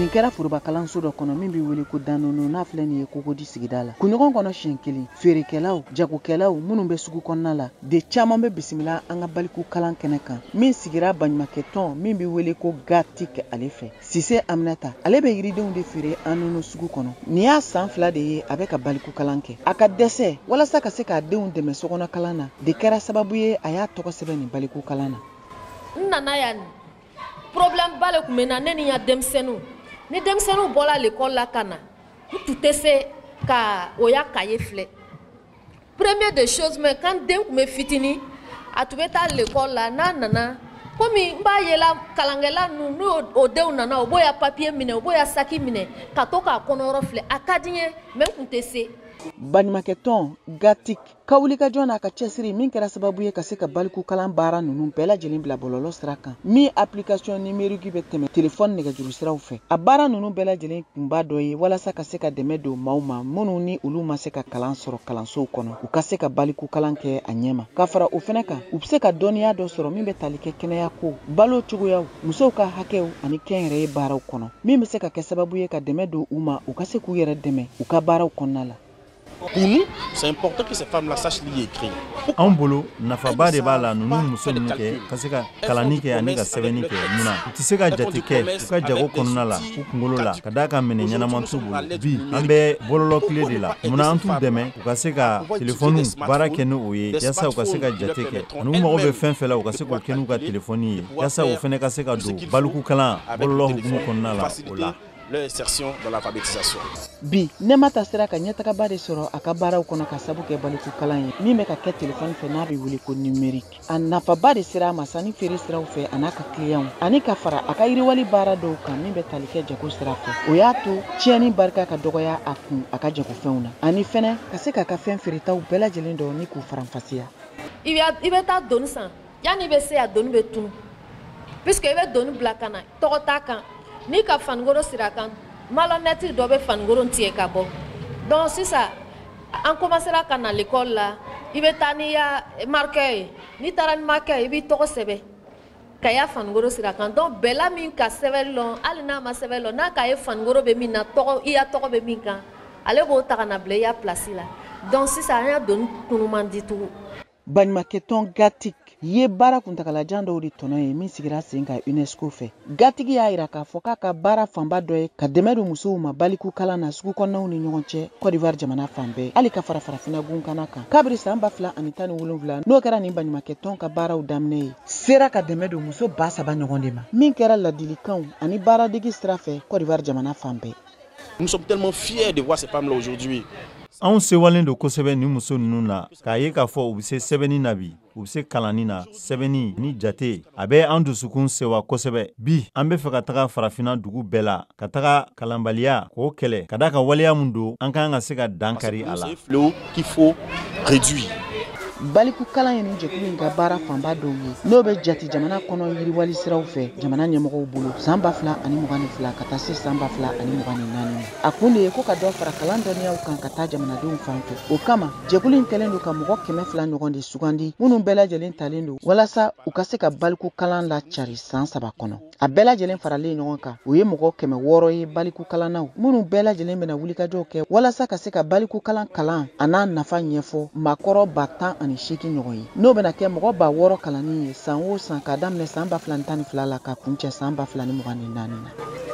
Nin kɛra foroba kalanso dɔ kɔnɔ min bɛ wele ko Danono, n'a filɛ nin ye Kokodi sigida la. Kunɲɔgɔn kɔnɔ siɲɛ kelen, feerekɛlaw, jagokɛlaw minnu bɛ sugu kɔnɔna la de caman bɛ bisimila an ka baliku kalan kɛnɛ kan min sigira baɲumakɛtɔn min bɛ wele ko GATIC ale fɛ. Sise Aminata, ale bɛ yiridenw de feere Anono sugu kɔnɔ. Nin y'a san 2 de ye a bɛ ka baliku kalan kɛ. A ka dɛsɛ walasa ka se k'a denw dɛmɛ sokɔnɔ kalan na de kɛra sababu ye a y'a tɔgɔ sɛbɛn nin baliku kalan na. N nana yan, problème ba le tun bɛ n na, ne ni n ka denmisɛnninw. Ni denmisɛnninw bɔra l'école la ka na, n tun tɛ se ka o ya cahier filɛ. Première des choses, mais quand den tun bɛ fitinin, a tun bɛ taa l'école la, n'a nana, komi n b'a yela kalankɛla ninnu, n'o o denw nana, o b'o ya papier minɛ, o b'o ya saki minɛ ka to k'a kɔnɔyɔrɔ filɛ. A ka di n ye, mais n tun tɛ se. Baɲumakɛtɔn GATIC ka wulikajɔ n'a ka cɛsiri min kɛra sababu ye ka se ka baliku kalan baara ninnu bɛɛ lajɛlen bila bɔlɔlɔ sira kan, min application numérique bɛ tɛmɛ telefɔni nɛgɛjuru siraw fɛ. A baara ninnu bɛɛ lajɛlen kunba dɔ ye walasa ka se ka dɛmɛ don maaw ma minnu ni olu ma se ka kalan sɔrɔ kalansow kɔnɔ, u ka se ka baliku kalan kɛ a ɲɛ ma. Ka fara o fɛnɛ kan, u bɛ se ka dɔnniya dɔ sɔrɔ min bɛ tali kɛ kɛnɛya ko, balo cogoyaw, musow ka hakɛw ani kɛnyɛrɛye baaraw kɔnɔ, min bɛ se ka kɛ sababu ye ka dɛmɛ don u ma u ka se k'u yɛrɛ dɛmɛ u ka baaraw kɔnɔna la. Pour nous, c'est important que ces femmes-là sachent lire et écrire. Anw bolo, nafaba de b'a la ninnu muso ninnu kɛ ka se ka kalanni kɛ ani ka sɛbɛnni kɛ. Mun na u tɛ se ka jate kɛ u ka jago kɔnɔna la, u kunkolo la, ka d'a kan minɛ ɲɛnama t'u bolo? Bi an bɛ bɔlɔlɔ tile de la. Munna an t'u dɛmɛ u ka se ka telefɔniw baara kɛ ni o ye, yaasa u ka se ka jate kɛ, ani u mago bɛ fɛn fɛn la, u ka se k'o kɛ n'u ka telefɔni ye, yaasa u fana ka se ka don baliku kalan bɔlɔlɔ hukumu kɔnɔna la o la? Leur insertion dans l'alphabétisation. Bi, Nɛmata sera ka ɲɛtagaba de sɔrɔ a ka baaraw kɔnɔ ka sabu kɛ baliku kalan ye min bɛ ka kɛ telefɔni fɛ, n'a bɛ wele ko numérique. A nafaba de sera a ma sanni feere siraw fɛ a n'a ka kiliyanw, ani ka fara a ka yiriwali baara dɔw kan min bɛ tali kɛ jago sira fɛ. O y'a to tiɲɛni barika ka dɔgɔya a kun a ka jagofɛnw na, ani fɛnɛ ka se k'a ka fɛn feeretaw bɛɛ lajɛlen dɔn ni k'u faranfasiya. I bɛ taa doni san, yanni i bɛ se yan, doni bɛ tunu, puisque i bɛ doni bila ka na, tɔgɔ t'a kan. N'i ka fanikoro siri a kan, malhonnête dɔ bɛ fanikoro tigɛ ka bɔ. Donc sisan an commencera ka na l'école la, i bɛ taa n'i ya marqueur ye. N'i taara ni marqueur ye, i b'i tɔgɔ sɛbɛn ka ya fanikoro siri a kan. Donc bɛla min ka sɛbɛnni lɔn, hali n'a ma sɛbɛnni lɔn, n'a k'a ye fanikoro bɛ min na, tɔgɔ, i ya tɔgɔ bɛ min kan, ale b'o ta ka na bila i ya place la. Donc sisan an ya doni tunu man di tugun. Baɲumakɛtɔn GATIC ye baara kuntagalajan dɔw de tɔnɔ ye min sigira sen kan UNESCO fɛ. GATIC y'a yira k'a fɔ k'a ka baara fanba dɔ ye ka dɛmɛ don musow ma baliku kalan na sugu kɔnɔnaw ni ɲɔgɔn cɛ Côte d'Ivoire jamana fan bɛɛ, hali ka fara farafinna gunkana kan. Kabiri san 2017, n'o kɛra nin baɲumakɛtɔn ka baaraw daminɛ ye, sera ka dɛmɛ don muso 3000 ɲɔgɔn de ma, min kɛra ladilikanw ani baaradegi sira fɛ Côte d'Ivoire jamana fan bɛɛ. Nous sommes tellement fiers de voir ces femmes-là aujourd'hui. Anw sewalen don kosɛbɛ ni muso ninnu na, k'a ye k'a fɔ u bɛ se sɛbɛnni na bi, u bɛ se kalanni na, sɛbɛnni ni jate. A bɛ an dusukun sewa kosɛbɛ. Bi an bɛ fɛ ka taga farafinna dugu bɛɛ la, ka taga kalanbaliya k'o kɛlɛ, ka d'a ka waleya mun don, an kan ka se ka dan kari a la. Qu'il faut réduire. Baliku kalan ye nin jɛkulu in ka baara fanba dɔw ye, n'o bɛ jate jamana kɔnɔ yiriwali siraw fɛ jamana ɲɛmɔgɔw bolo san 2022 ka taa se san 2024. A kun de ye ko ka dɔ fara kalan dɔnniyaw kan ka taa jamanadenw fan fɛ. O kama, jɛkulu in kɛlen don ka mɔgɔ 200 ɲɔgɔn de sugandi minnu bɛɛ lajɛlen talen don walasa u ka se ka baliku kalan lacari san 3 kɔnɔ. A bɛɛ lajɛlen faralen ɲɔgɔn kan, o ye mɔgɔ 600 ye baliku kalannaw minnu bɛɛ lajɛlen bɛna wulikajɔw kɛ walasa ka se ka baliku kalan kalan a n'a nafa ɲɛfɔ maakɔrɔ 18,000 ɲɔgɔn ye, n'o bɛna kɛ mɔgɔ 6000 kalanni ye san o san k'a daminɛ san 2012 la ka kuncɛ san 2024 na.